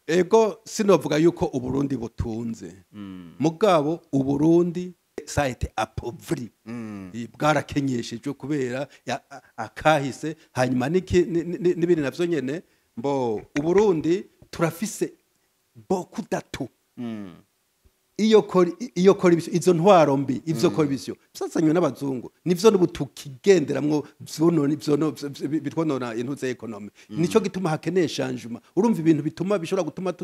Ego, sinovuga yuko Uburundi butunze, mugabo Uburundi ça a été appauvri, bwarakenyeshejwe kubera akahise. Hanyuma n'ibindi navyo nyene, mbo Uburundi turafise beaucoup d'atouts. Iyo corruption, izo ntwaro mbi, ivyo corruption byazanywe n'abazungu, nivyo n'ubu tukigenderamwo, vyonona bitwonona intuze économie. Nico gituma hakeneye changement. Urumva, ibintu bituma bishobora gutuma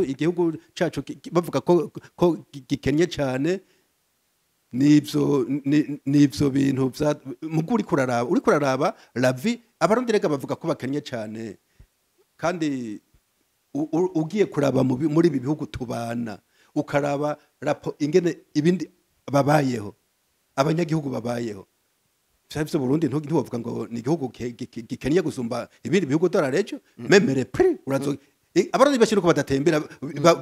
igihugu cacu bavuga ko gikennye cane, nivyo bintu vya mugu uri kuraraba la vie. Abarundi rega bavuga ko bakennye cane, kandi ugiye kuraba muri ibi bihugu tubana, ukaraba rapo ingene ibindi babayeho, abanyagihugu babayeho, vya Burundi ntiwovuga ngo ni igihugu gikennye gusumba ibindi bihugu. Dore rejo même les prix urazo. Abarundi bashira uko badatembera,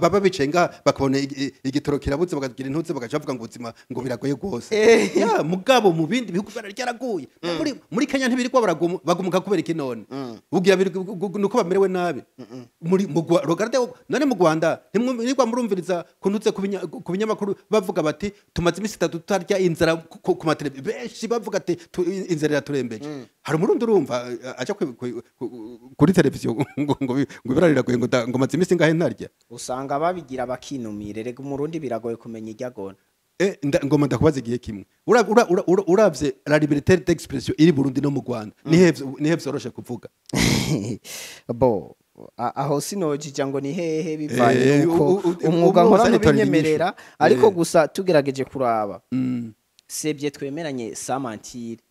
baba bicaye ngaha, bakabona igitoro kirabuze, bakagira intuze, bagaca bavuga ngo ubuzima ngo biragoye rwose. Ya mugabo mu bindi bihugu bara ryaraguye. Muri Kenya ntibirikwa bagumuka kubera iki? None ugira nuko bamerewe nabi muri mu regarde none mu Rwanda ntimwirwa murumviriza kuntuze ku binyamakuru bavuga bati tumaze iminsi 3 tutarya, inzara ku mateleviziyo benshi bavuga ati inzara iraturembeje. Hari umurundi urumva aja kuri televiziyo ngo ibara riragoye, ngo maze iminsi ngahe ntarya? Usanga babigira bakinumira. Rega Umurundi biragoye kumenya iryo agona. Ngoma ndakubaza igihe kimwe. Uravye la liberté d'expression iri Burundi no mu Rwanda, nihe vyoroshe kuvuga? Bo aho sinojija ngo ni hehe, bivanye nuko umwuga ubu nkora wose aritorera ntubinyemerera, inyishu. Ariko gusa tugerageje kuraba, sebye twemeranye samantire,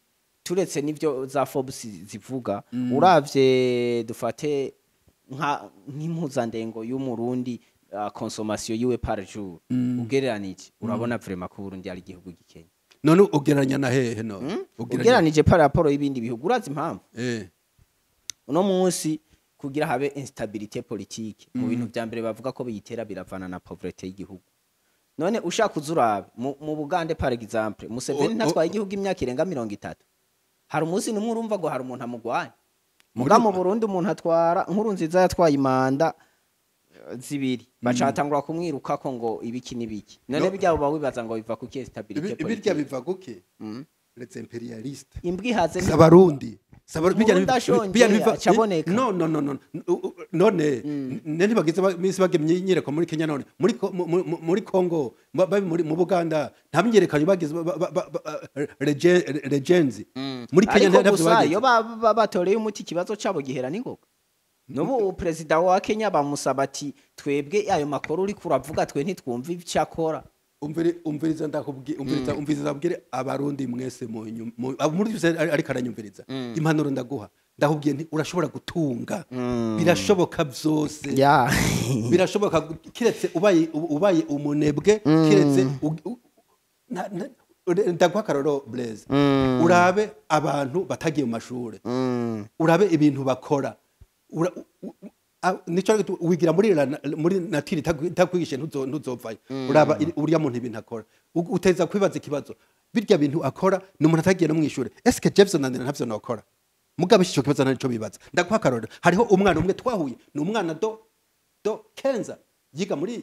turetse n'ivyo za Forbes zivuga, uravye dufate nka nk'impuzandengo y'Umurundi, consommation yiwe par jour, ugereranije, urabona vraiment ko Burundi ari igihugu gikenye. None ugereranya na hehe none? Ugereranije par rapport y'ibindi bihugu, urazi impamvu? Uno munsi kugira habe instabilité politique, mu bintu vya mbere bavuga ko biyitera biravana na pauvreté y'igihugu. None ushaka uzurabe mu Bugande par exemple, Museveni ntatwaye igihugu imyaka irenga 30, hari umunsi n'umwe urumva ngo hari umuntu amugwanya? Muga mu Burundi umuntu atwara, Nkuru Nziza yatwaye i mandat 2, baca batangura kumwirukako ngo ibiki n'ibiki. None No. bijya uba wibaza ngo biva kuki instabilité Ibirya politique? Biva guki? Les impérialistes. Imbwa ihaze Abarundi. Bijya Umurundi ashonje acaboneka. No, no, no, no. None ne ntibagize minsi bagemye inyereko muri Kenya? None muri muri Congo, muri mu Buganda nta myiyerekano bagize regenzi muri Kenya? Ariko Ntavyo gusa bagize. iyo batoreye umuti ikibazo cabo gihera n'ingoga. N'ubu perezida wa Kenya bamusaba ati twebwe ayo makuru uriko uravuga, twe ntitwumva icyo akora. Umviriza, ndakubwiye, umviriza, umviriza, ndabwire Abarundi mwese abo muri byose ariko aranyumviriza, impanuro ndaguha, ndakubwiye nti urashobora gutunga, birashoboka byose. Birashoboka, kiretse ubaye umunebwe, kiretse ndaguha akaroro, Blaise. Urabe abantu batagiye mu mashure, urabe ibintu bakora. Nico wigira muri nature itakwigishe, ntuzovayo. Uraba uriya muntu ibintu akora, uteza kwibaza ikibazo: birya bintu akora ni umuntu atagiye no mwishure, eske Jefferson nandira ntavyo nokora? Mugabe ico kibazo ntaco bibaza. Ndaguha akarorero, hariho umwana umwe twahuye, ni umwana do Kenza, yiga muri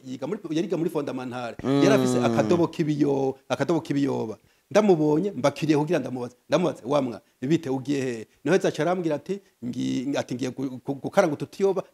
yariga muri fondamentale, yari afise akadobo k'ibiyoba. Ndamubonye mbakiriye kugira ndamubaze wamwa bite, ugiye he? Niho zaca arambwira ati ati ngiye gukaranga utu tuyoba,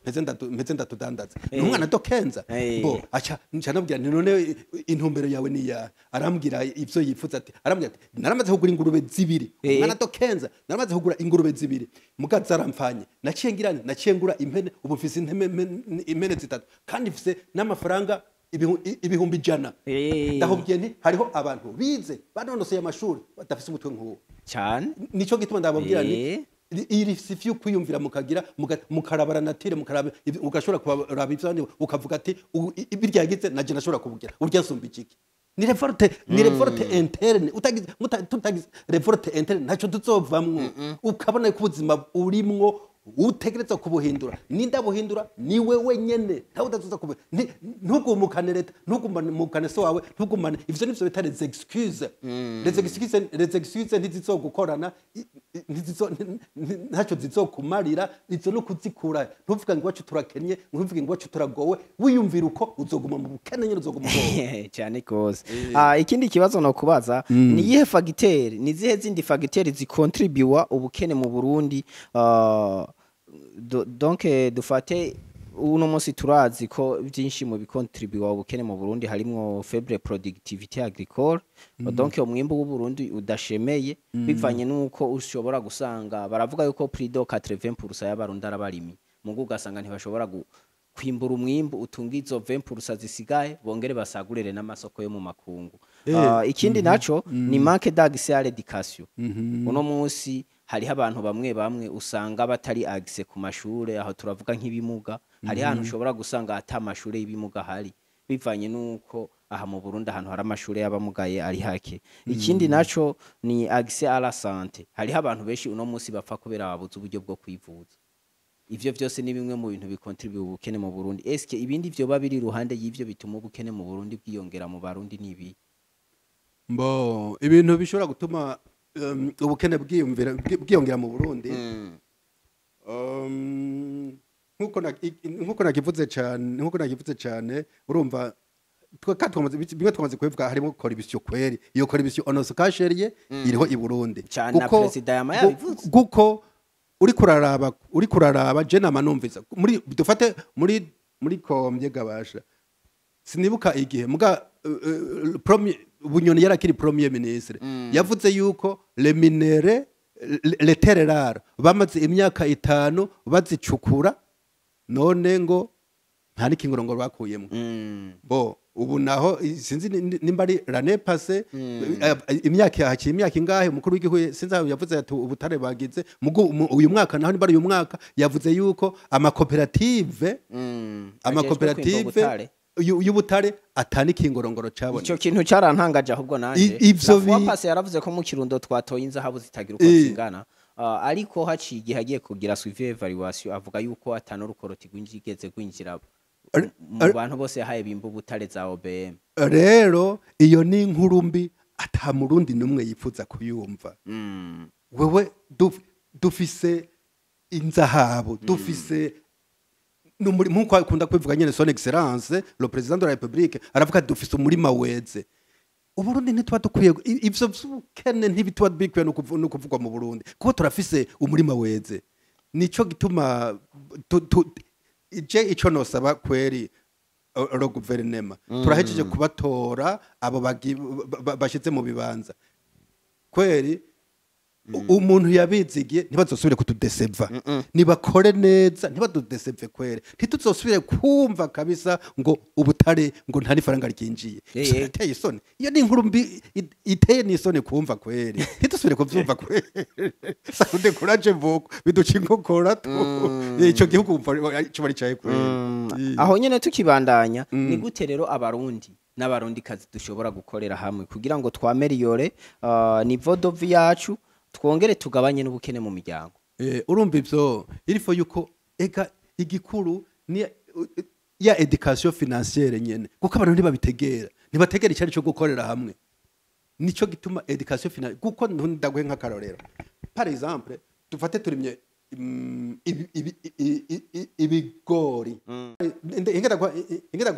mpeze ndatudandaza. Ni umwana do Kenza. Bo aca nca nabwira nti none intumbero yawe ni ya? Arambwira ivyo yifuza, ati arambwira ati naramaze kugura ingurube 2. Umwana do Kenza, naramaze kugura ingurube 2, muga zaramfanye, naciye ngira nti naciye ngura impene, ubu mfise impene 3 kandi mfise n'amafaranga 100,000. Ndakubwiye nti hariho abantu bize banonoseye amashuri badafise umutwe nk'uwo. Cyane. Nico gituma ndababwira nti iri si vyo kwiyumvira, mukagira mukarabara nature, mukaraba ugashobora kuraba ivyo ukavuga ati birya yagize naje nashobora kubugira, urya nsumba ikiki? Ni révolte interne. Utagize tutagize révolte interne, ntacyo tuzovamwo. Ukabona ko ubuzima urimwo Utegerezwa kubuhindura. Ninde buhindura? Ni wewe nyene, ntawe udazoza kubu ntugumukane leta, ntugumukane so wawe, ntugumane ivyo. Nivyo bita les excuses. Les excuses ntizizogukorana, ntacyo zizokumarira. Izo no kuzikura. Ntuvuga ngo iwacu turakenye, ntuvuge ngo iwacu turagowe. Wiyumvira uko, uzoguma mu bukene nyene, uzoguma ugowe. Cyane gose. Ikindi kibazo no kubaza ni iyihe facteur, ni zihe zindi facteur zikontribuwa ubukene mu Burundi? Donc dufate uno munsi, turazi ko byinshi mu bikontribuwa ubukene mu Burundi harimwo faible productivité agricole, donc umwimbu w'u Burundi udashemeye, bivanye nuko ushobora gusanga baravuga yuko plus de 80% y'Abarundi arabarimyi, mugu ugasanga ntibashobora kwimbura umwimbu utunga izo 20% zisigaye, bongere basagurire n'amasoko yo mu makungu. Ikindi naco ni manque d'accès à l'éducation. Uno munsi hariho abantu bamwe bamwe usanga batari accès ku mashure. Aho turavuga nk'ibimuga. Hariho ahantu ushobora gusanga ata mashure y'ibimuga ahari, bivanye nuko aha mu Burundi ahantu hari amashure y'abamugaye ari hake. Ikindi naco ni accès à la santé. Hariho abantu benshi uno munsi bapfa kubera babuze uburyo bwo kwivuza. Ivyo vyose ni bimwe mu bintu bikontribuye ubukene mu Burundi. Eske ibindi vyoba biri iruhande y'ivyo bituma ubukene mu Burundi bwiyongera mu Barundi nibi? Mbo ibintu bishobora gutuma ubukene bwiyongera mu Burundi, nkuko nakivuze cyane, urumva kandi bimwe twamaze kubivuga, harimo corruption kweri. Iyo corruption on se cache rien, iriho i Burundi. Cane, na perezida yama yabivuze. Kuko uri kuraraba, je nama numvise muri, dufate muri kombye gabasha, sinibuka igihe muga premier Bunyoni yarakiri premier ministre, yavuze yuko les minerais, les terres rares, bamaze imyaka 5 bazicukura, none ngo nta n'ikingorongoro bakuyemo. Bo ubu naho sinzi nimba ari l'année passée, imyaka haciye imyaka ingahe, umukuru w'igihugu sinzi aho yavuze ati ubutare bagize mugu uyu mwaka naho, nimba ari uyu mwaka, yavuze yuko amakoperative Ajejwe kwimba amakoperative ubutare. y'ubutare atani kingorongoro cabona. Ico kintu carantangaje ahubwo nanje. Ivyo La fois passée yaravuze ko mu Kirundo twatoye inzahabu zitagira uko zingana. Ariko haciye igihe agiye kugira suivi évaluation, avuga yuko atanu rukoroti rwinjigeze gwinjira mu bantu bose yahaye bimba ubutare za OBM. Rero iyo ni inkuru mbi, ata murundi n'umwe yifuza kuyumva. Wewe dufise inzahabu, dufise nkuko akunda kubivuga nyene Son Excellence le Président de la République, aravuga ati dufise umurima weze. Uburundi ntituba dukwiye ivyo vy'ubukene, ntibituba bikwiye no kuvugwa mu Burundi, kuko turafise umurima weze. Nico gituma je ico nosaba kweri le gouvernement, turahejeje kubatora abo bashize mu bibanza kweri, umuntu yabizigiye ntibazosubire kutudeseva, nibakore neza, ntibadudeseve kweri. Ntituzosubire kumva kabisa ngo ubutare ngo nta n'ifaranga ryinjiye. Birateye isoni. Iyo ni inkuru mbi iteye n'isoni kumva kweri. Ntidusubire kuvyumva kweri, ça nous décourage beaucoup, biduca inkokora tu. Ico gihugu wumva ico baricaye kweri. Aho nyene tukibandanya, ni gute rero Abarundi n'Abarundi kazi dushobora gukorera hamwe kugira ngo twaméliore niveau de vie yacu, twongere tugabanye n'ubukene mu miryango? Urumva ivyo il faut yuko ega igikuru ni ya éducation financière nyene, kuko abantu ntibabitegera, ntibategera icari cyo gukorera hamwe. Nico gituma éducation financière, kuko ndaguhe nk'akarorero. Par exemple, dufate turimye ibigori. Ingenda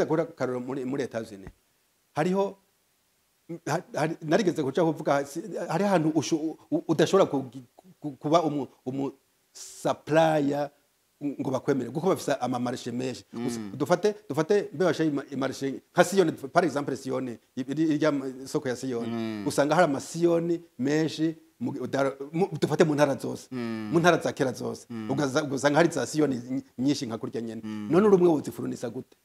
guha akarorero muri Etats-Unis hariho narigeze kuca kuvuga hari ahantu udashobora kuba umu supplier ngo bakwemere, kuko bafise ama marché menshi. Dufate mbe bashe i marché nka Siyoni, par exemple Siyoni, irya soko ya Siyoni, usanga hari amasiyoni menshi dufate mu ntara zose, mu ntara za kera zose, ugasanga hari za siyoni nyinshi nka kurya nyene. None uri umwe wozifurunisa gute?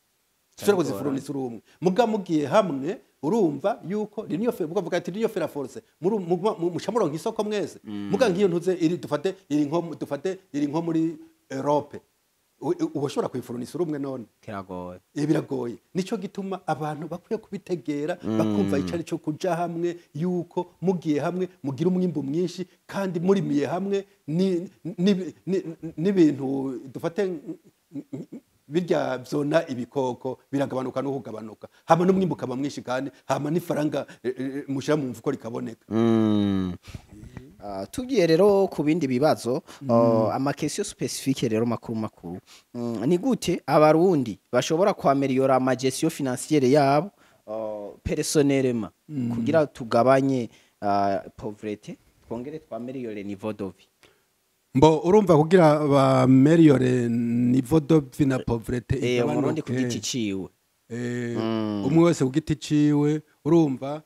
Ushobora kuzifurunisa uri umwe? Muga mugiye hamwe, urumva yuko l'union fait, bukavuga ati l'union fait la force, muca muronka isoko mwese. Muga nk'iyo ntuze iri, dufate iri nko muri Europe. Uba ushobora kuyifurunisa uri umwe none? Kiragoye. Biragoye. Nico gituma abantu bakwiye kubitegera, bakumva icari cyo kuja hamwe, yuko mugiye hamwe mugira umwimbu mwinshi, kandi murimiye hamwe n'ibintu dufate birya byona ibikoko biragabanuka no kugabanuka, hama n'umwimbu ukaba mwinshi, kandi hama n'ifaranga mushira mu mfuko rikaboneka. Tugiye rero ku bindi bibazo, ama questions spécifiques rero makuru makuru. Ni gute Abarundi bashobora kwaméliorer ama gestion financière yabo personnellement kugira tugabanye pauvreté, twongere twaméliorer niveau de vie? Mbo urumva, kugira baméliorer niveau de vie na pauvreté Umurundi ku igabanuke, giti ciwe. Umwe wese ku giti ciwe, urumva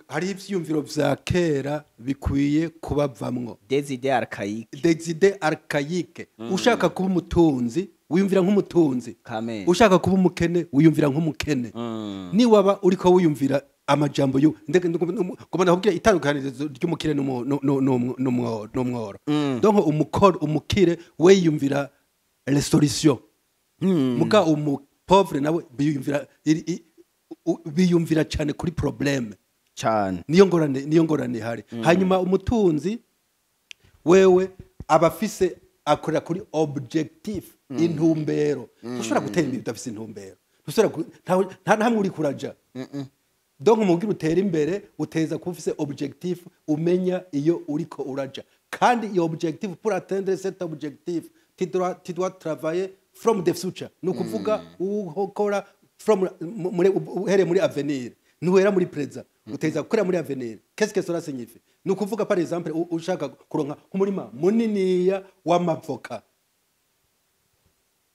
hari ivyiyumviro vya kera bikwiye kubavamwo. Des idées archaïques. Des idées archaïques. Ushaka kuba umutunzi wiyumvira nk'umutunzi, Kamere. ushaka kuba umukene wiyumvira nk'umukene. Niwaba uriko wiyumvira amajambo yo ngomba ndakubwira itandukanirizo ry'umukire n'umworo. Donc umukire we yiyumvira les solutions, muga umu pauvre nawe biyumvira biyumvira cyane kuri problème. Cyane. Niyo ngorane ihari. Hanyuma umutunzi wewe aba afise, akorera kuri objectif, intumbero. Ntushobora gutera imbere udafise intumbero. Ntushobora nta na hamwe uri kuraja. Donc umubwira utera imbere uteza kuba ufise objectif, umenya iyo uriko uraja, kandi iyo objectif, pour atteindre cet objectif, tu dois travailler from the future. Ni ukuvuga ukora from muri, uhereye muri avenir, ntuhera muri présent, uteza gukorera muri avenir. Qu'est-ce que cela signifie? Ni ukuvuga, par exemple, ushaka kuronka nk'umurima muniniya w'amavoka,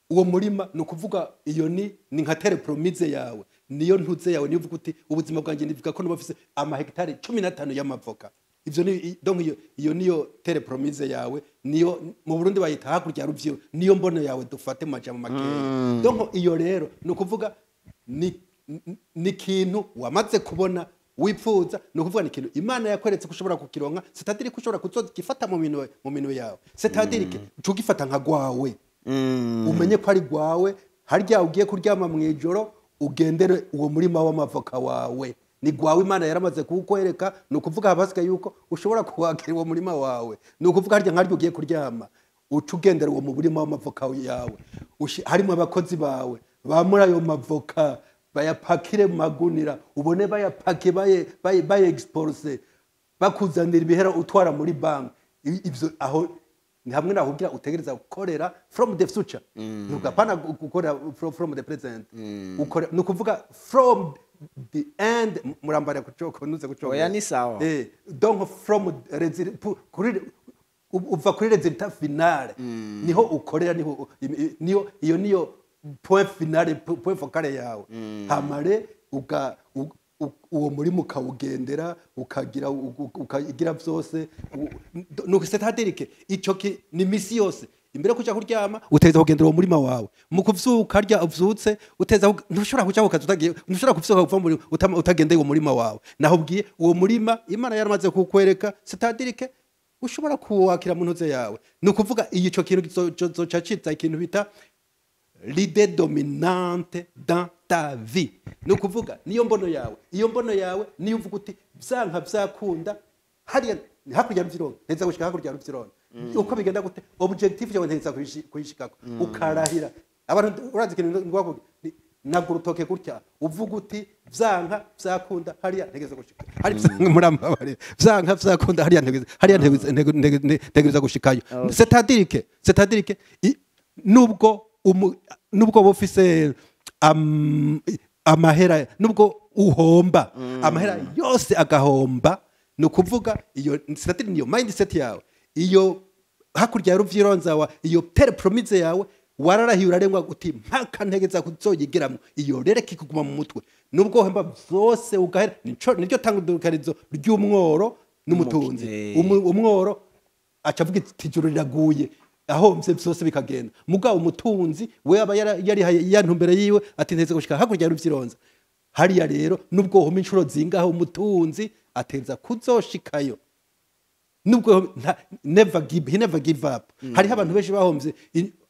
uwo murima, ni ukuvuga iyo ni nka terre promise yawe, niyo ntuze yawe, niyo uvuga uti ubuzima bwanjye nivuga ko nuba amahegitari 15 y'amavoka. Ivyo ni donc iyo niyo terre promise yawe, niyo mu Burundi bayita hakurya ya Ruvyironza, niyo mbono yawe, dufate mu majambo makeya. Donc iyo rero ni ukuvuga ni ikintu wamaze kubona wipfuza, ni ukuvuga ni ikintu Imana yakweretse ko ushobora kukironka, c'est-à-dire ko ushobora kuzogifata mu minwe yawe, c'est-à-dire que uca ugifata nka gwawe, umenye ko ari gwawe. Harya ugiye kuryama mu ijoro, ugendere uwo murima w'amavoka wawe, ni gwawe, Imana yaramaze kuwukwereka. Ni ukuvuga haba hasigaye yuko ushobora kuwakira uwo murima wawe. Ni ukuvuga harya nkaryo ugiye kuryama, uca ugendera uwo murima w'amavoka yawe. Harimo abakozi bawe bamuri ayo mavoka, bayapakire mu magunira, ubone bayapake, baye exporte, bakuzanira ibihera utwara muri banki. Ivyo aho ni hamwe nakubwira utegereza gukorera from the future, ntugapana gukorera from the present. Ukore, ni ukuvuga from the end. Murambara kucoko nuze kucoko. Oya, ni sawa. Donc from kuri uva kuri résultat final, niho ukorera, niho niyo iyo niyo point final, point focale yawe. Hamare uga uwo murima ukawugendera, ukagira vyose. Nuko c'est-à-dire que ico ni misi yose imbere yo kuja kuryama uteza kugendera uwo murima wawe. Mu kuvyuka harya uvyutse uteza ntushobora kuja ku kazi utagiye, ntushobora kuvyuka kuva muri utagendeye uwo murima wawe. Naho ubwiye uwo murima Imana yaramaze kukwereka, c'est-à-dire que ushobora kuwakira mu ntuze yawe. Ni ukuvuga ico kintu kizoca ciza ikintu bita l'idée dominante dans ta vie. Ni ukuvuga niyo mbono yawe, iyo mbono yawe niyo uvuga uti vyanka vyakunda hariya hakurya ya Ruvyironza nteza gushika hakurya ya Ruvyironza, uko bigenda gute, objectif yawe nteza kuyishikako, ukarahira abantu. Urazi ikintu ngwako naga urutoke gutya, uvuga uti vyanka vyakunda hariya ntegeza gushika hari murambabarira, vyanka vyakunda hariya ntegeza, hariya ntegeza gushikayo. C'est-à-dire que nubwo woba ufise amahera, nubwo uhomba amahera yose agahomba, ni ukuvuga iyo, c'est-à-dire niyo mindset yawe, iyo hakurya ya Ruvyironza wa iyo terre promise yawe wararahiye, urarengwa uti mpaka ntegeza kuzoyigeramo. Iyo rero kikuguma mu mutwe, nubwo uhomba vyose ugahera, nico niryo tangukanizo ry'umworo n'umutunzi. Umworo aca avuga iti ijuru riraguye, ahomvye vyose bikagenda. Mugabo umutunzi we aba yarihaye ya ntumbero yiwe ati nteze gushika hakurya ya Ruvyironza hariya. Rero nubwo uhoma inshuro zingaho, umutunzi ateza kuzoshikayo. Nubwo never give, he never give up. Hariho abantu benshi bahomvye.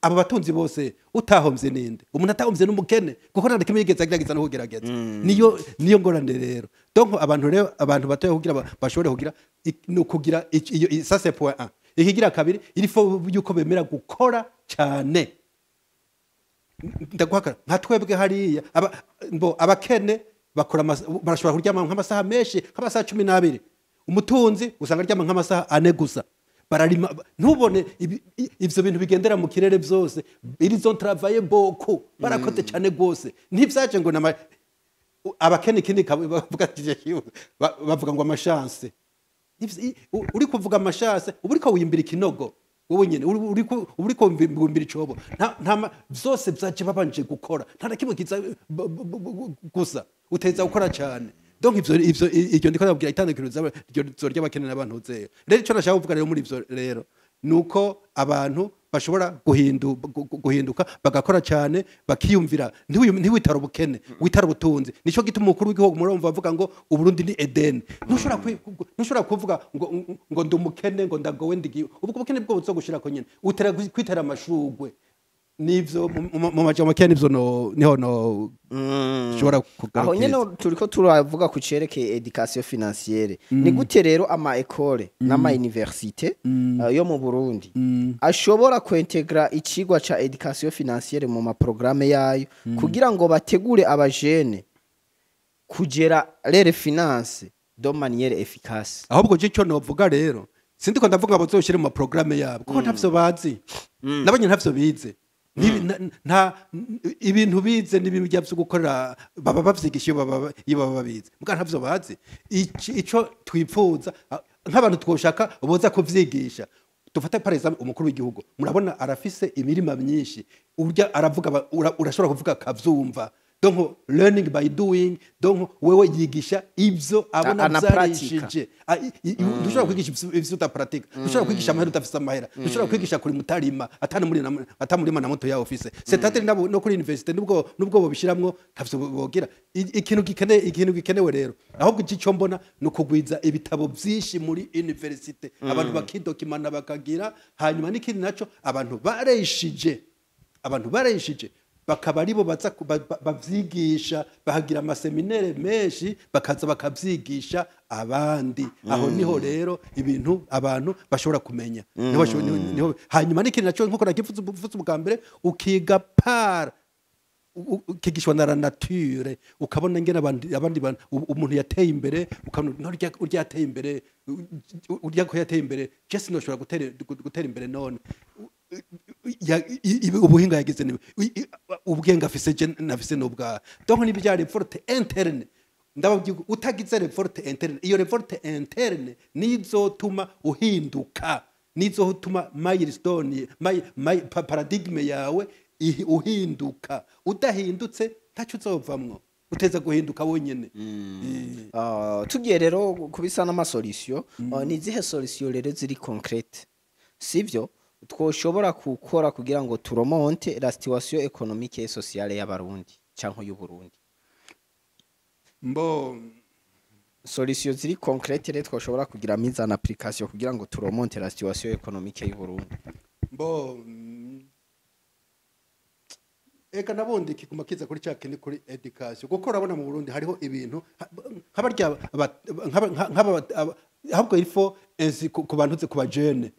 Abo batunzi bose, utahomvye ninde? Umuntu atahomvye n'umukene, kuko nta na kimwe yigeze agerageza no kugerageza. Niyo ngorane rero. Donc abantu rero, abantu batoya, kugira bashobore kugira no kugira iyo ça c'est point 1. Ikigira kabiri, il faut yuko bemera gukora cyane. Ndaguhakana, nka twebwe hariya mbo abakene bakora barashobora kuryama nk'amasaha menshi, nk'amasaha 12. Umutunzi usanga aryama nk'amasaha 4 gusa. Bararima, ntubone ivyo bintu bigendera mu kirere byose. Ils ont travaillé beaucoup, barakoze cyane rwose. Ntivyaje ngo nama abakene. Ikindi bavuga ati bavuga ngo ama chance. Uri kuvuga ama chance, uba uriko wimbira ikinogo wowe nyene, uriko wimbira icobo. Nta vyose vyaje babanje gukora, nta na kimwe kiza gusa. Uteza gukora cyane. Donc ivyo iryo ndiko ndabwira itandukiro ry'abakene n'abantu zeyo. Rero ico nashaka kuvuga rero muri ivyo rero nuko abantu bashobora guhinduka, bagakora cyane, bakiyumvira. Ntiwitara ubukene, witara ubutunzi. Nico gituma umukuru w'igihugu murumva avuga ngo Uburundi ni Eden. Ntushobora kuvuga ngo ndi umukene, ngo ndagowe, ndigiye. Ubwo bukene bwo buzogushirako nyene, utera kwitera amashugwe. Nivyo, mu majambo make nivyo, no niho no shobora Aho kugarukiriza. nyene turiko turavuga ku cerekeye éducation financière. Ni gute rero ama école n'ama université yo mu Burundi ashobora kuintegra icigwa ca éducation financière mu ma programme yayo, kugira ngo bategure abajene kugera leurs finances de manière efficace? Ahubwo je icyo novuga rero, sindiko ndavuga ngo bazoshire mu ma programme yabo, kuko ntavyo bazi, nabonye ntavyo bize. Nta ibintu bize n'ibintu byo gukorera baba bavyigisha iyo baba babize, muga ntavyo bazi. Ico twipfuza, nk'abantu twoshaka boza kuvyigisha, dufate par exemple umukuru w'igihugu. Murabona arafise imirima myinshi, urya aravuga, urashobora kuvuga akavyumva. Donc learning by doing. Donc wewe yigisha ivyo abona Anapratika. vyarishije. Ntushobora kwigisha ivyo udapratika. Ntushobora kwigisha amahera udafise amahera. Ntushobora kwigisha kuri mutarima atamurima na moto yawe ufise. C'est-à-dire nabo no kuri université, nubwo bobishiramwo, ntavyo bogira. Ikintu gikenewe rero ahubwo, icyo mbona, ni ukugwiza ibitabo vyinshi muri université, abantu bakidokimana, bakagira. Hanyuma n'ikindi naco, abantu bareshije bakaba aribo baza bavyigisha, bahagira ama séminaire menshi, bakaza bakavyigisha abandi. Aho niho rero ibintu abantu bashobora kumenya. Niho. Hanyuma n'ikindi naco, nkuko nakivuze ubwa mbere, ukiga par ukigishwa na la nature, ukabona ingene abandi bantu, umuntu yateye imbere, ukabona urya yateye imbere, urya ko yateye imbere, je sinoshobora gutera imbere none? Ubuhinga yagize ni ubwenge afise, je nafise n'ubwa. Donc ni bya révolte interne. Ndababwira, utagize révolte interne, iyo révolte interne nizotuma uhinduka, nizotuma milestone paradigme yawe uhinduka. Udahindutse ntacyo uzovamwo. Uteza guhinduka wonyene. Tugiye rero kubisa n'ama solution, ni izihe solution rero ziri concrète, sivyo, twoshobora gukora kugira ngo turemonte la situation économique et sociale y'Abarundi canke y'Uburundi? Mbo Solution ziri concrète rero twoshobora kugira mise en application kugira ngo turemonte la situation économique y'Uburundi. Mbo eka nabundi kiguma kiza kuri cya kindi, kuri éducation, kuko urabona mu Burundi hariho ibintu nk'abarya ahubwo il faut ku bantu ku bajene,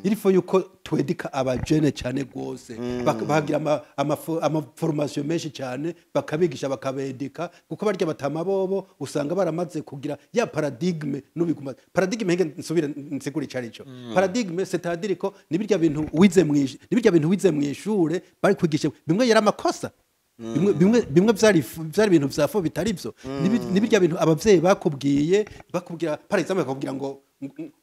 il faut yuko twedika abajene cyane gose, bahagira ama formation menshi cyane, bakabigisha, bakabedika, kuko barya batama bobo usanga baramaze kugira ya paradigme. Nubiguma paradigme, henge nsubire nsigure icari cyo paradigme, c'est-à-dire ko nibirya bintu wize mwishure, nibirya bintu wize mwishure bari kwigisha, bimwe yari amakosa, bimwe vyari ibintu vya faux, bitari byo. Nibirya bintu abavyeyi bakubwiye, bakubwira par exemple, bakubwira ngo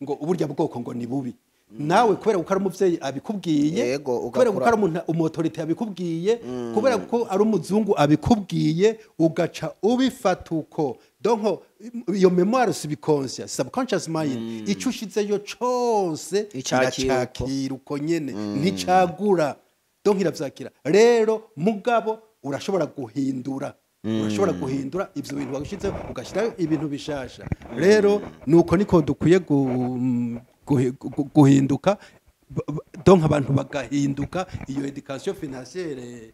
uburya bwoko ngo ni bubi. Nawe kubera ko ari umuvyeyi abikubwiye, kubera ko ari umuntu umu autorité abikubwiye, kubera ko ari umuzungu abikubwiye, ugaca ubifata uko. Donc iyo mémoire subconscious, subconscious mind, ico ushizeyo cose Icakira uko. iracakira uko nyene, nticagura. Donc iravyakira rero. Mugabo urashobora guhindura ivyo bintu wagushizeho, ugashyirayo ibintu bishasha. Rero nuko niko dukwiye guhinduka, donc abantu bagahinduka, iyo éducation financière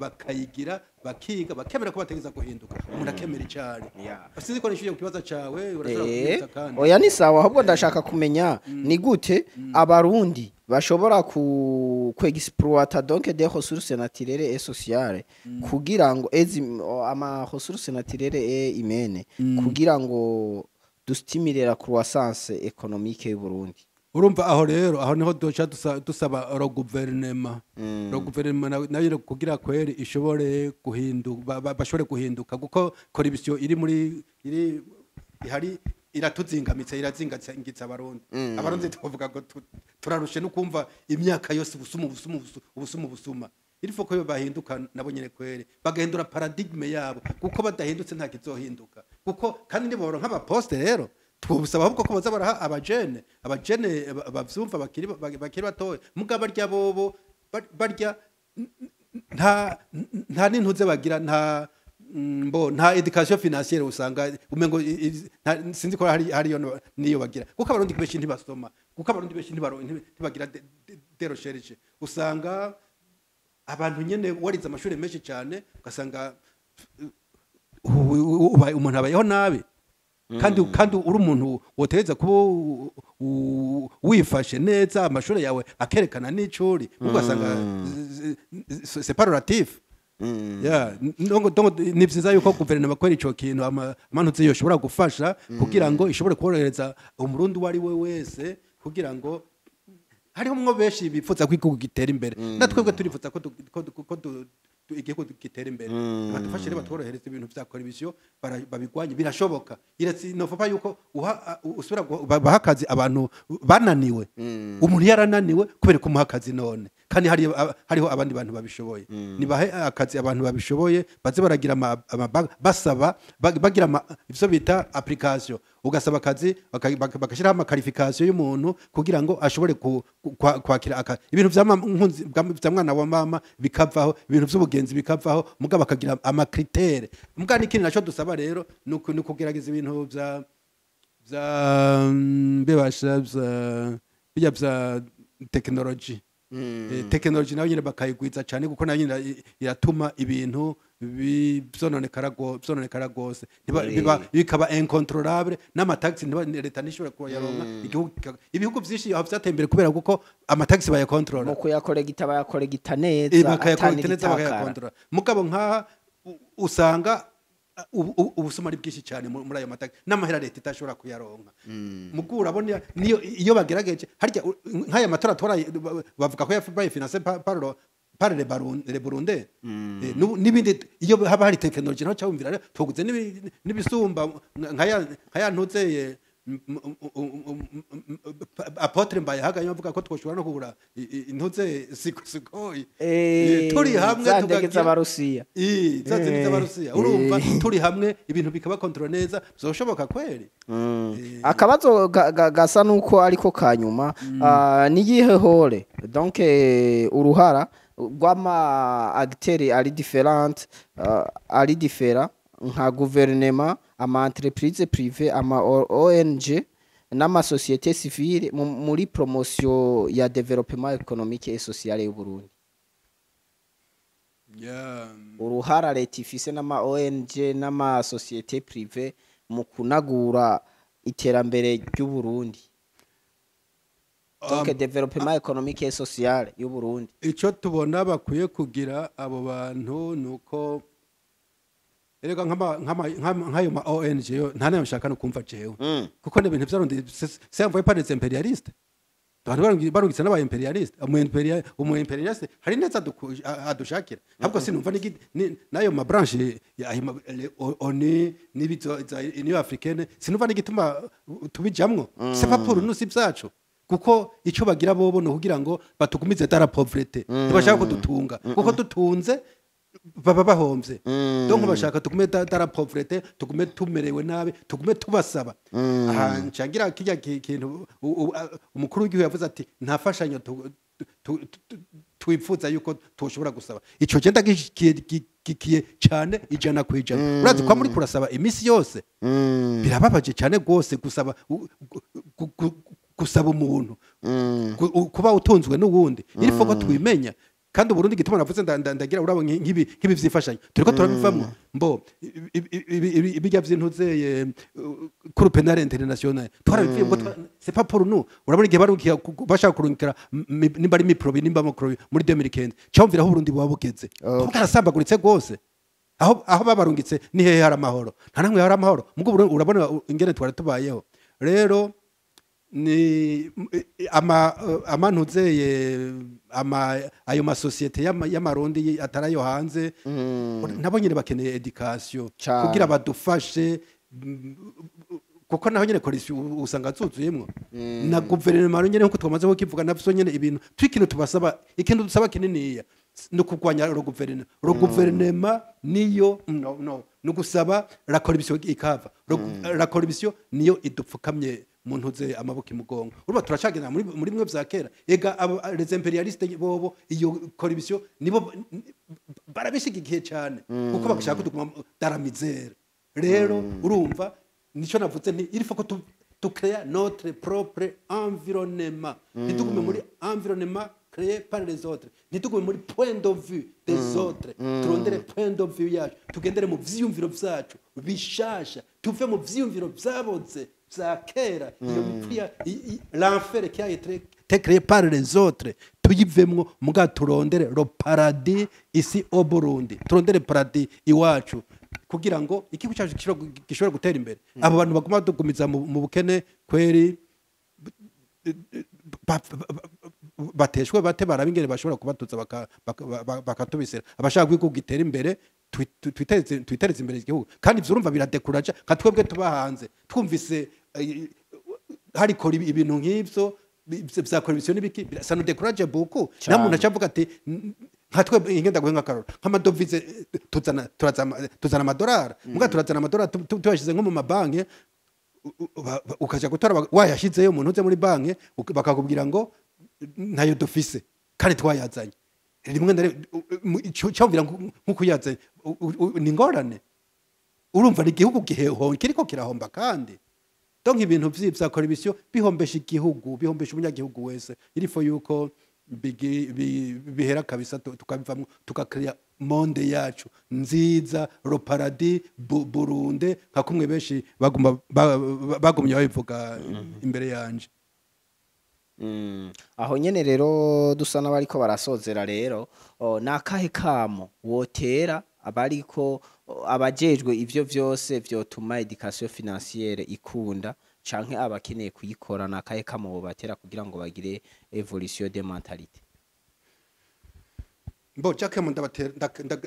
bakayigira, bakiga, bakemera ko bategeza guhinduka, umuntu akemera icari. Sinzi ko nishyuye ku kibazo cawe, urashobora kubyutsa kandi. Oya, ni sawa. Ahubwo ndashaka kumenya ni gute Abarundi bashobora ku kwexploiter donc des ressources naturelles et sociales, kugira ngo ezi ama ressources naturelles et humaines, kugira ngo dustimule la croissance économique y'u Burundi. Urumva aho rero, aho niho duca dusaba le gouvernement, le gouvernement nayo kugira kweri ishobore guhinduka, bashobore guhinduka, kuko corruption iri muri iri ihari iratuzingamitse, irazingitse Abarundi. Abarundi tuvuga ngo turarushe no kumva imyaka yose ubusuma, ubusuma, ubusuma, ubusuma. Il faut ko bahinduka nabo nyene kweri, bagahindura paradigme yabo, kuko badahindutse nta kizohinduka. Kuko kandi niboro nk'abaposte rero, twobusaba ahubwo ko baza baraha abajene bavyumva, bakiri batoya. Mugabo barya bobo barya nta n'intuze bagira, nta mbo nta éducation financière. Usanga umengo sinzi ko hari hariyo niyo bagira, kuko Abarundi benshi ntibasoma, kuko Abarundi benshi ntibagira des recherches. Usanga abantu nyene warize amashuri menshi cyane, ugasanga umuntu abayeho nabi, kandi uri umuntu wotereza kuba wifashe neza, amashuri yawe akerekana n'icuri, ugasanga c'est pas relatif. Yeah, donc ni vyiza yuko guverinoma kwera ico kintu amanutse yoshobora gufasha kugira ngo ishobore korohereza Umurundi uwo ari we wese, kugira ngo hariho mwo benshi bifuza ko igihugu gitera imbere. Na twebwe turifuza ko igihugu gitera imbere. Badufashe rero, batworohereza ibintu vya corruption, babigwanye, birashoboka. Iretse novuga yuko uha usubira baha akazi abantu bananiwe. Umuntu yarananiwe kubera kumuha akazi none kandi hariho abandi bantu babishoboye. Nibahe akazi abantu babishoboye, baze baragira basaba, bagira ivyo bita application, ugasaba akazi, bagashyiraho amaqualification y'umuntu kugira ngo ashobore kwakira ibintu vya nkunzi vya mwana wa mama bikavaho, ibintu vy'ubugenzi bikavaho, mugabo bakagira amacritères. Mugabo n'ikindi naco dusaba rero ni ukugerageza ibintu vya bibasha vya bijya vya technologie. Technologie nayo nyine bakayigwiza cyane, kuko nayo nyine iratuma ibintu vyononekara gose. Bikaba incontrôlable, n'amataxi leta ntishobora kuyaronka. Igihugu ibihugu vyinshi aho vyateye imbere kubera kuko amataxi bayakontrola. Mu kuyakoregita, bayakoregita neza. Bakayakontrola neza. Atanigitakara. Bakayakontrola. Mugabo nkaha usanga ubusuma ari bwinshi cyane muri ayo mataxi, n'amahera leta itashobora kuyaronka. Mugu urabona niyo iyo bagerageje harya nk'aya matora tora bavuga ko yabaye financé par les Burundais. N'ibindi iyo haba hari technologie naho cyumvira rero tuguze n'ibisumba nkaya ntuzeye apôtre Mbayahaga avuga ko twoshobora no kugura intuze Sukhoi. Turi hamwe za ndege tukagira z'Abarusiya. Za zindi z'Abarusiya. Urumva, turi hamwe ibintu bikaba contrôlé neza, bizoshoboka kweri. Akabazo gasa nuko ariko kanyuma, niyihe rôle, donc uruhara rw'ama acteurs ari différent, ari différent, nka gouvernement, ama entreprise privé, ama ONG n'ama société civile muri promotion ya développement économique et social y'u Burundi? Uruhara leta ifise n'ama ONG n'ama société privé mu kunagura iterambere ry'u Burundi, donc développement économique et social y'u Burundi. Icyo tubona bakwiye kugira abo bantu ni uko erega nk'ayo ma ONG yo nta nayo nshaka no kumva jewe, kuko ni ibintu vy'Abarundi, c'est envoyé par les impérialistes. Abantu barungitse n'aba impérialistes. Umu impérialiste hari neza adushakira. Ahubwo sinumva n'ayo ma branche ya ayo ONU n'ibizo za Union africaine, sinumva n'igituma tubijamwo. C'est pas pour nous, si vyacu, kuko icyo bagira bobo ni ukugira ngo batugumize dans la pauvreté. Ntibashaka kudutunga, kuko dutunze baba bahomvye. Donc bashaka tugume dans la pauvreté, tugume tumerewe nabi, tugume tubasaba. Aha ncangira kirya kintu umukuru w'igihugu yavuze ati nta fashanyo twipfuza yuko tushobora gusaba. Ico genda gikiye cyane 100%. Urazi kwa muri kurasaba imisi yose, birababaje cyane rwose gusaba. gusaba umuntu, kuba utunzwe n'uwundi. Il faut ko twimenya. Kandi Uburundi, gituma navuze ndagira urabo nk'ibi vyifashanyo turiko turabivamwo, mbo ibijya vy'intuzeye Cour pénale internationale twarabivuye ngo c'est pas pour nous. Urabona igihe barungikira, bashaka kurungikira nimba ari MIPROBI, nimba MACROBI muri 2015, cyumvira aho Uburundi buba bugeze. Bwarasambaguritse rwose. Aho babarungitse ni hehe hari amahoro? Nta namwe hari amahoro. Mugo urabona ingene twari tubayeho. Rero ni ama amanuzeye ama ayo masosiyete y'amarundi atari ayo hanze, nabo nyine bakeneye éducation kugira badufashe, kuko naho nyine corruption usanga zuzuyemwo na guverinoma nyine, nkuko twamaze kukivuga navyo nyine. Ibintu twikintu tubasaba, ikintu dusaba kininiya ni ukugwanya ro guverinoma. Ro guverinoma niyo no ni ugusaba la corruption ikava. La corruption niyo idupfukamye mu ntuze amaboko imugongo. Urumva turacagenda muri bimwe vya kera. Ega les impérialistes bobo iyo corruption nibo barabishigikiye cyane, kuko bagashaka kutuguma dans la misère. Rero urumva nico navuze nti il faut que tu créer notre propre environnement, ntitugume muri environnement créé par les autres, ntitugume muri point de vue des autres. Turondere point de vue yacu, tugendere mu vyiyumviro vyacu bishasha, tuve mu vyiyumviro vyaboze vya kera. Iyo mipira l'enfer qui a été créé par les autres tuyivemwo, muga turondere le paradis ici au Burundi, turondere paradis iwacu kugira ngo igihugu cyacu gishobore gutera imbere. Abo bantu baguma badugumiza mu bukene kweri, bateshwe bate, baraba ingene bashobora kubatuza bakatubisira. Abashaka kwiga gitera imbere, twitereze imbere igihugu. Kandi ivyo urumva biradekuraja nka twebwe tuba hanze, twumvise harikora ibintu nk'ivyo vya corruption n'ibiki, ça nous décourage beaucoup. Nta muntu acavuga ati nka twe ingenda guhenga akarora nk'amadovize, tuzana tuzana amadolari, muga turazana amadolari tuyashize nko mu mabanki, ukaja gutora wayashizeyo umuntu uze muri banki, bakakubwira ngo ntayo dufise kandi twayazanye rimwe na rimwe. Cyumvira nk'uko uyazanye ni ingorane. Urumva ni igihugu kiriko kirahomba. Kandi donc ibintu vya corruption bihombesha igihugu, bihombesha umunyagihugu wese. Il faut yuko bihera kabisa, tukabivamwo, tukakrea monde yacu nziza, le paradis Burundi, nka kumwe benshi baguma bagumye babivuga imbere yanje. Aho nyene rero dusa n'abariko barasozera rero, ni akahe kamo wotera abariko abajejwe ivyo vyose vyotuma éducation financière ikunda, canke abakeneye kuyikora? Ni akahe kamo wobatera kugira ngo bagire évolution de mentalité? Mbo Jack, mo ndabatera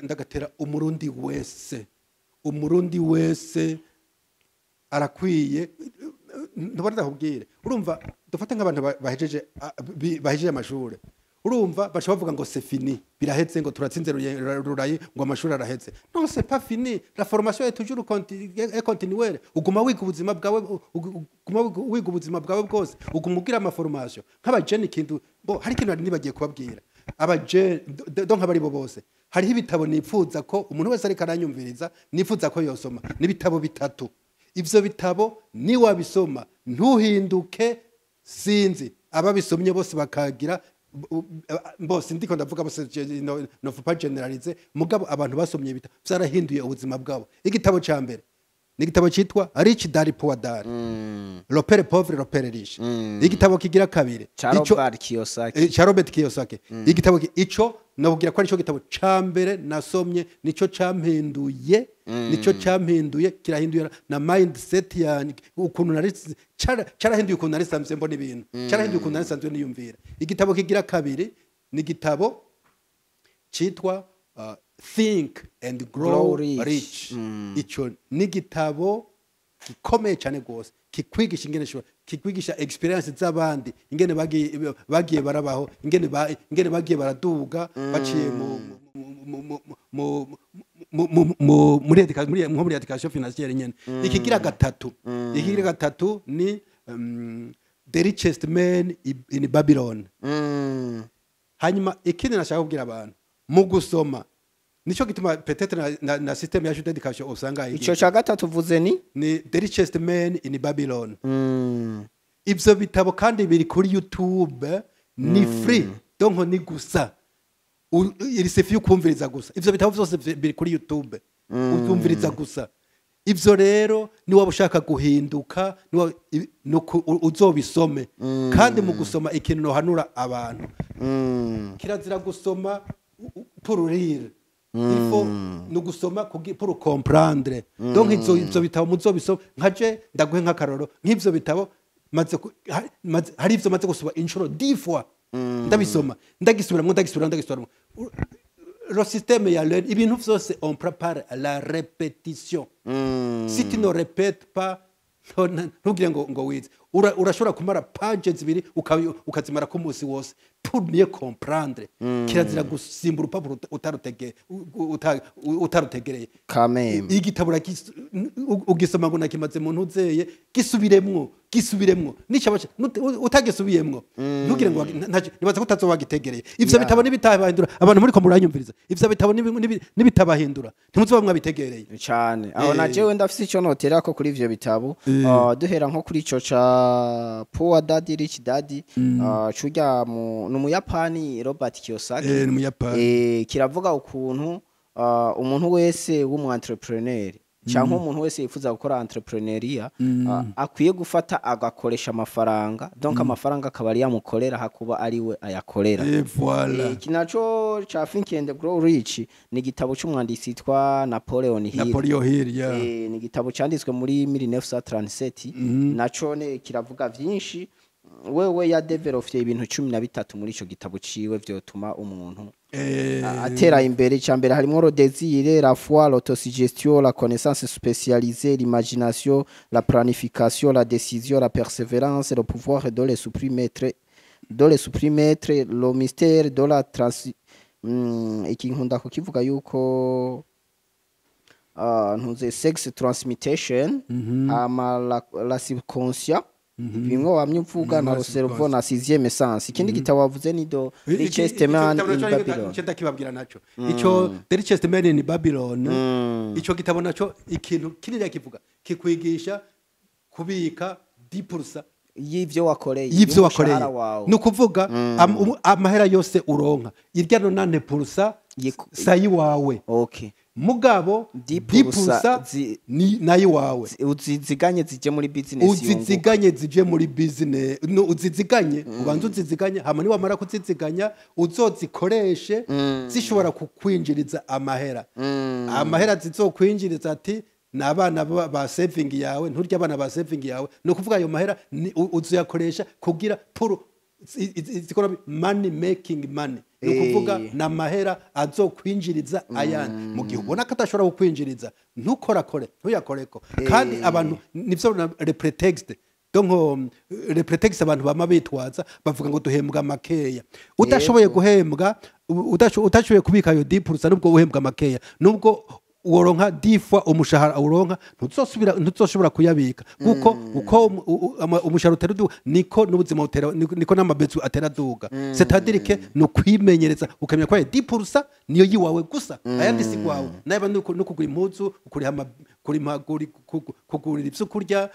ndagatera Umurundi wese. Umurundi wese arakwiye, ndabona ndakubwire, urumva dufate nk'abantu bahejeje bahejeje amashure, urumva baca bavuga ngo c'est fini, birahetse, ngo turatsinze rurayi, ngo amashuri arahetse. Non, c'est pas fini, la formation est toujours est continuelle. Uguma wiga ubuzima bwawe, uguma wiga ubuzima bwawe bwose, uguma ugira ama formation nk'abajene. Ikintu bo hari ikintu nari nibagiye kubabwira, abajene donc abari bo bose, hariho ibitabo nipfuza ko umuntu wese ariko aranyumviriza, nifuza ko yosoma. N'ibitabo bitatu. Ivyo bitabo niwabisoma ntuhinduke. Sinzi ababisomye bose bakagira bose, ndiko ndavuga bose, no faut pas généraliser, mugabo abantu basomye ibitabo vyarahinduye ubuzima bwabo. Igitabo ca mbere ni igitabo citwa Rich Dad Poor Dad, Le père pauvre, le père riche. Igitabo kigira kabiri ca Robert Kiyosaki. Ca Robert Kiyosaki. Igitabo ico nabubwira ko arico gitabo ca mbere nasomye, nico campinduye, nico campinduye, kirahinduye na mindset yanjye, ukuntu nari carahinduye ukuntu nari sanzwe mbona ibintu, carahinduye ukuntu nari sanzwe niyumvira. Igitabo kigira kabiri ni igitabo citwa Think and Grow, Grow Rich. Rich. Ico ni igitabo gikomeye cyane rwose, kikwigisha ingene kikwigisha expérience z'abandi, ingene bagiye barabaho, ingene bagiye baraduga baciye mu mu mu mu mu mu mu muri muri nko muri éducation financière nyene. Ikigira gatatu ni The Richest Man in Babylon. Hanyuma ikindi nashaka kubwira abantu mu gusoma, nico gituma peut-être na système yacu d'éducation usanga Ico ca gatatu uvuze ni ni The Richest Man in Babylon. Ivyo bitabo kandi biri kuri YouTube, ni free, donc ni gusa il suffit ukumviriza gusa. Ivyo bitabo vyose biri kuri YouTube, ukumviriza gusa. Ivyo rero niwaba ushaka guhinduka, uzobisome. Kandi mu gusoma, ikintu nohanura abantu, kirazira gusoma pour rire, il faut ni ugusoma pour comprendre. Donc ivyo bitabo muzobisoma. Nkaje ndaguhe nk'akaroro, nk'ivyo bitabo hari ivyo maze gusoma inshuro 10 fois, ndabisoma, ndagisubiramwo, ndagisubiramwo, ndagisubiramwo. Le système ya learn, ibintu vyose on prépare la répétition. Si tu ne répètes pas, ntugire ngo wize. Urashobora kumara page zibiri, ukazimara ku munsi wose pour mieux comprendre. Kirazira gusimbura urupapuro utarutegereye. Kameme. Igitabo ugisoma ngo nakimaze mu ntuzeye, gisubiremwo, gisubiremwo. Nicaba utagisubiyemwo, ntugire ngo nibaza ko utazoba wagitegereye. Ivyo bitabo nibitabahindura, abantu muri ko muranyumviriza, ivyo bitabo nibitabahindura, ntimuzoba mwabitegereye. Cyane aho. Na jewe ndafise icyo notera ko kuri ivyo bitabo. Duhera nko kuri ico ca Poor Daddy Rich Daddy, curya ni umuyapani Robert Kiyosaki. Eh, ni umuyapani. Kiravuga ukuntu umuntu wese w'umu entrepreneur cyangwa umuntu wese yifuza gukora entrepreneuriat akwiye gufata agakoresha amafaranga, donc amafaranga akaba ari yamukorera hakuba ari we ayakorera. Et voilà. Iki naco ca Think and Grow Rich ni igitabo c'umwanditsi yitwa Napoleon Hill. Napoleon Hill, yeah. Ni igitabo canditswe muri 1937. Naco ne kiravuga vyinshi. Wewe yadevelopye ibintu 13 muri ico gitabo ciwe vyotuma umuntu atera imbere. Icya mbere harimo le désir, la foi, l'autosuggestion, la connaissance spécialisée, l'imagination, la planification, la décision, la persévérance, le pouvoir de l'esprit maître, de l'esprit maître, le mystère de la trans iki nkunda kukivuga yuko ntuze sex transmutation, hama la subconscient, bimwe wamye uvuga, na le cerveau na sixième sens. Ikindi gitabo wavuze ni The Richest Man in Babylon. Icyo ndakibabwira naco, ico The Richest Man in Babylon, ico gitabo naco ikintu kinini kivuga, kikwigisha kubika 10% y'ivyo wakoreye, y'ivyo wakoreye. Y'umushahara wawe. Ni ukuvuga amahera yose uronka, irya 90% sayi wawe. Mugabo 10% 10% ni nayo wawe. Uziziganye zije muri business yunguka. Uziziganye zije muri business, no, uziziganye, ubanza uziziganye, hama niwamara kuziziganya uzozikoreshe zishobora kukwinjiriza amahera. Amahera zizokwinjiriza, ati ni abana ba saving yawe, nturya abana ba saving yawe. Ni ukuvuga ayo mahera uzoyakoresha kugira pour zikora money making money. Ni ukuvuga ni amahera azokwinjiriza ayandi. Mu gihe ubona ko atashobora kukwinjiriza, ntukorakore, ntuyakoreko. Kandi abantu nivyo le prétexte, donc le prétexte abantu bama bitwaza, bavuga ngo duhembwa makeya. Udashoboye guhembwa, utashoboye kubika ayo 10%, nubwo uhembwa makeya, nubwo woronka 10 fois umushahara uronka, ntuzosubira, ntuzoshobora kuyabika, kuko uko umushahara utera uduga niko n'ubuzima butera, niko n'ama besoins atera aduga. C'est-à-dire que ni ukwimenyereza, ukamenya ko ayo 10% niyo yiwawe gusa, ayandi si gwawe. Naba no kugura impuzu, kuriha kugurira ivyo kurya,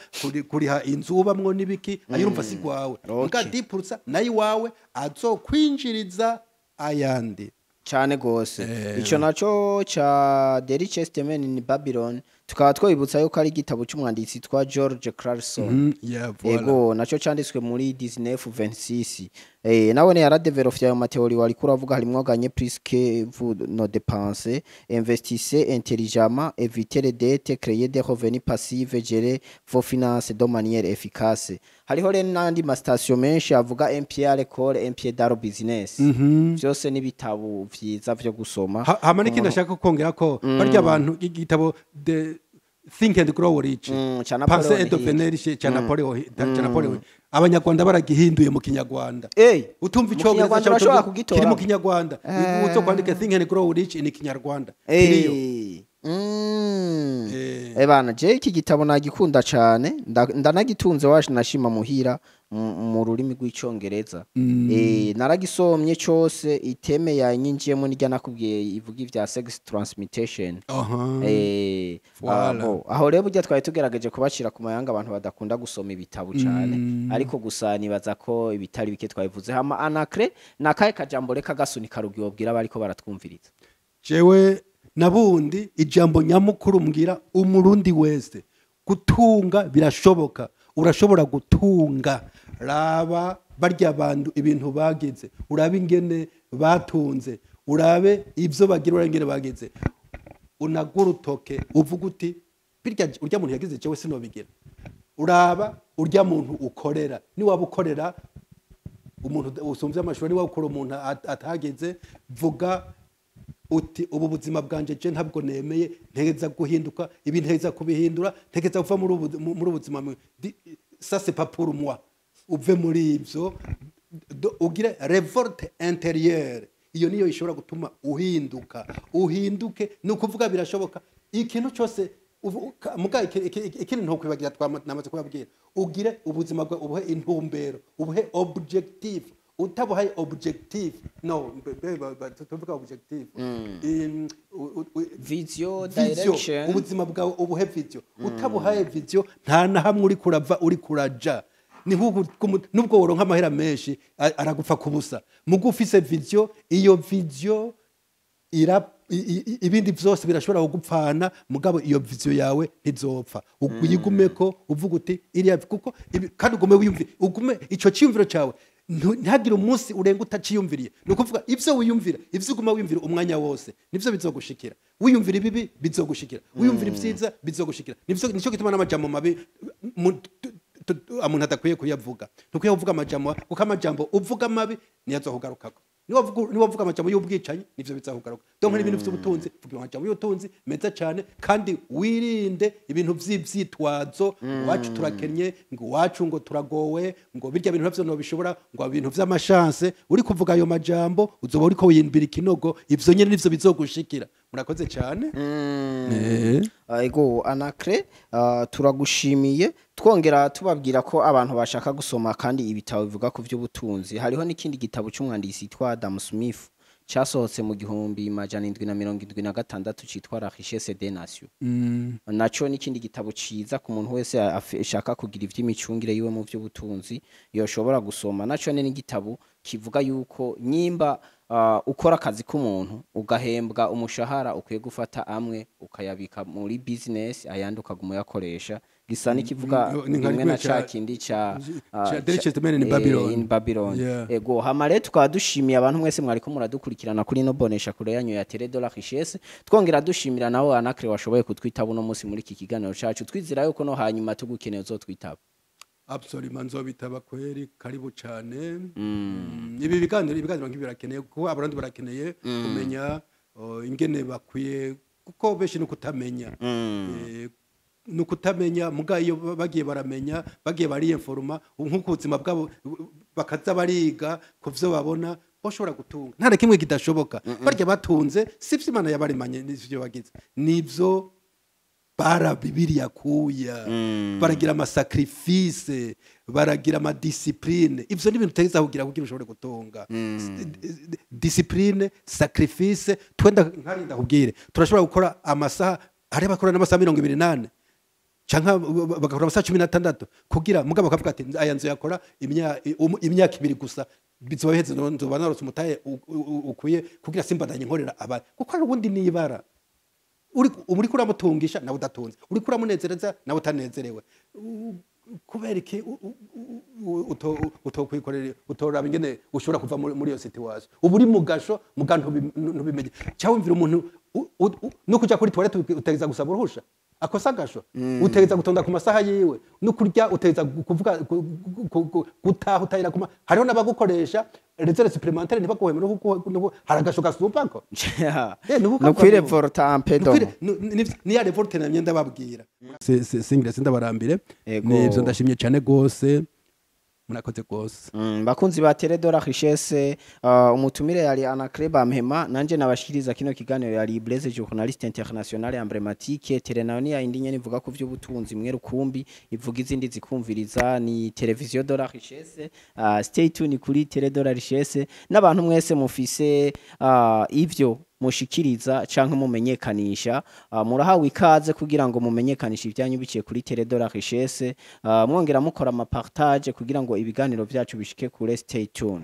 kuriha inzu ubamwo n'ibiki, ayo urumva si gwawe. Muga 10% nayo iwawe azokwinjiriza ayandi. Cyane gose. Ico naco ca The Richest Man in Babylon, tukaba twibutsa yuko ari igitabo c'umwanditsi twa George Clason. Yeah, voilà. Ego, naco canditswe muri 1926. Nawe ne yaradevelopye ayo ma théories wari kuravuga, harimwo gagner plus que vous ne dépensez, investissez intelligemment, évitez les dettes, créez des revenus passifs, gérer vos finances de manière efficace. Hariho rero n'andi ma citations menshi avuga un pied à l'école, un pied dans le business. Vyose n'ibitabo vyiza vyo gusoma. Hama n'ikindi ashaka kongera ko barya abantu, igitabo The Think and Grow Rich, ca Penser Napoleon et Hill. devenir riche, ca Napoleon Hill, ca Napoleon Hill. Abanyarwanda baragihinduye mu Kinyarwanda. Utumva Mu icyongereza Kinyarwanda cyangwa urashobora kiri mu kugitora. Kinyarwanda, uzo kwandika Think and Grow Rich in Kinyarwanda, kiriyo. Ebana, je iki gitabo nagikunda cane, ndanagitunze waje nashima muhira mu rurimi rw'Icongereza. Naragisomye cose. Iteme yanyinjiyemo nirya nakubwiye ivuga ivya sex transmutation. Voilà. Abo aho rero burya twari tugerageje kubacira ku mayanga abantu badakunda gusoma ibitabo cane, ariko gusa nibaza ko ibitari bike twabivuze. Hama Anacre, nakahe kajambo reka gasunika rugi wobwira bariko baratwumviriza? Jewe nabundi ijambo nyamukuru mbwira Umurundi wese: gutunga birashoboka, urashobora gutunga. Raba barya bantu ibintu bagize, urabe ingene batunze, urabe ibyo bagira, urabe ingene bagize. Unagura utoke uvuga uti: "Birya urya muntu yagize, jewe sinobigira." Uraba urya muntu ukorera, niwaba ukorera umuntu usumvye amashuri, niwaba ukora umuntu atageze, vuga uti: "Ubu buzima bwanje je ntabwo nemeye, ntegeza guhinduka ibi, ntegeza kubihindura, ntegeza kuva muri ubu buzima. Ça c'est pas pour moi." Uve muri ivyo, ugire révolte intérieure. Iyo niyo ishobora gutuma uhinduka, uhinduke. Ni ukuvuga birashoboka ikintu cyose. Muga ikindi ntokwibagira, namaze kubabwira: ugire ubuzima bwawe ubuhe intumbero, ubuhe objectif. Utabuhaye objectif, no tuvuga objectif. Vision. Vision, direction. Ubuzima bwawe ubuhe vision. Utabuhaye vision, nta na hamwe uri kurava, uri kuraja. Ni nk'uku nubwo woronka amahera menshi, aragupfa kubusa. Mugo ufise vision, iyo vision ira ibindi vyose birashobora kugupfana, mugabo iyo vision yawe ntizopfa. Uyigumeko, uvuga uti iriya, kuko kandi ugume wiyumvire, ugume ico ciyumviro cawe, ntihagire umunsi urenga utaciyumviriye. Ni ukuvuga ivyo wiyumvira, ivyo uguma wiyumvira umwanya wose, nivyo bizogushikira. Wiyumvira ibibi, bizogushikira. Wiyumvira ivyiza, bizogushikira. Nivyo, nico gituma n'amajambo mabi umuntu adakwiye kuyavuga. Ntukwiye kuvuga amajambo, kuko amajambo uvuga mabi niyo azokugarukako. Niwavuga amajambo y'ubwicanyi, nivyo bizakugaruka. Donc n'ibintu vy'ubutunzi, vuga amajambo y'ubutunzi meza cyane, kandi wirinde ibintu vy'ivyitwazo: iwacu turakennye, ngo iwacu ngo turagowe, ngo birya bintu navyo ntobishobora, ngo ibintu vy'amashanse. Uri kuvuga ayo majambo, uzoba uriko wiyimbira ikinogo. Ivyo nyene nivyo bizogushikira. Murakoze cyane. Ego Anacre, turagushimiye. Twongera tubabwira ko abantu bashaka gusoma kandi ibitabo bivuga ku by'ubutunzi, hariho n'ikindi gitabo cy'umwanditsi yitwa Adam Smith cyasohotse mu 1776 cyitwa La Richesse des Nations. Naco n'ikindi gitabo ciza ku muntu wese ashaka kugira ivy'imicungire yiwe mu by'ubutunzi yoshobora gusoma. Naco ni n'igitabo kivuga yuko nyimba ukora akazi k'umuntu ugahembwa umushahara, ukwiye gufata amwe ukayabika muri business, ayandi ukaguma uyakoresha. Gisa n'ikivuga Ni nka rimwe na kimwe ca kindi ca ca The Richest Man in Babylon. In Babylon. Ego, hama rero tukaba dushimiye abantu mwese mwariko muradukurikirana kuri ino bonesha kure yanyu ya Télé de la Richesse. Twongera dushimira nawe Anacre washoboye kutwitaba uno munsi muri iki kiganiro cacu, twizera yuko no hanyuma tugukeneye uzotwitaba. Absolument, nzobitaba kweri, karibu cyane. Ibi biganiro nk'ibi birakeneye, kuko Abarundi barakeneye kumenya ingene bakwiye, kuko benshi ni ukutamenya. Ni ukutamenya. Muga iyo bagiye baramenya, bagiye bariyenforoma nk'uko ubuzima bwabo bakaza bariga ku vyo babona, bashobora gutunga. Nta na kimwe kidashoboka. Barya batunze, si ivyo Imana yabaremanye n'ivyo bagize, nivyo barabibiriya kuya, baragira ama sacrifices, baragira ama discipline. Ivyo ni ibintu utegeza kugira kugira ushobore gutunga: discipline, sacrifice. Twenda nkarinda kubwire, turashobora gukora amasaha, hari abakora n'amasaha 24 canke bagakora amasaha 16 kugira, mugabo bakavuga ati: "Aya nzu yakora imyaka 2 gusa, bizoba biheze, nzoba narose umutahe ukwiye kugira simbandanye nkorera abandi." Kuko hari ubundi nibara uri kuramutungisha nawe udatunze, uri kuramunezereza nawe utanezerewe. Kubera iki utokwikorera, utoraba ingene ushobora kuva muri iyo situation uba uri mu gasho, muga ntubimenye? Cyangwa wumvira umuntu no kuja kuri toilette utegeza gusaba uruhusha, akosa agasho, utegeza gutonda ku masaha yiwe, no kurya utegeza kuvuga gutaha utahira kuma. Hariho n'abagukoresha réserve supplémentaire ntibaguheme no hari agasho gasumbako. Ni no kwirevolta ampedo. Ni ya révolte namye ndababwira. Singira sindabarambire. Ego. Nivyo, ndashimye cyane gose. Murakoze rwose. Bakunzi ba Télé de la Richesse, umutumire yari Anaclet Bampema, nanje nabashikiriza kino kiganiro yari Blaise, journaliste international emblématique. Télé nayo ni yindi nyene ivuga ku vy'ubutunzi mwe rukumbi, ivuga izindi zikumviriza, ni Télévision de la Richesse. Stay tuned kuri Télé de la Richesse, n'abantu mwese mufise ivyo mushikiriza canke mumenyekanisha, murahawe ikaze kugira ngo mumenyekanishe ibyanyu biciye kuri Télé de la Richesse, mwongera mukora ama partage kugira ngo ibiganiro vyacu bishike kure. Stay tuned.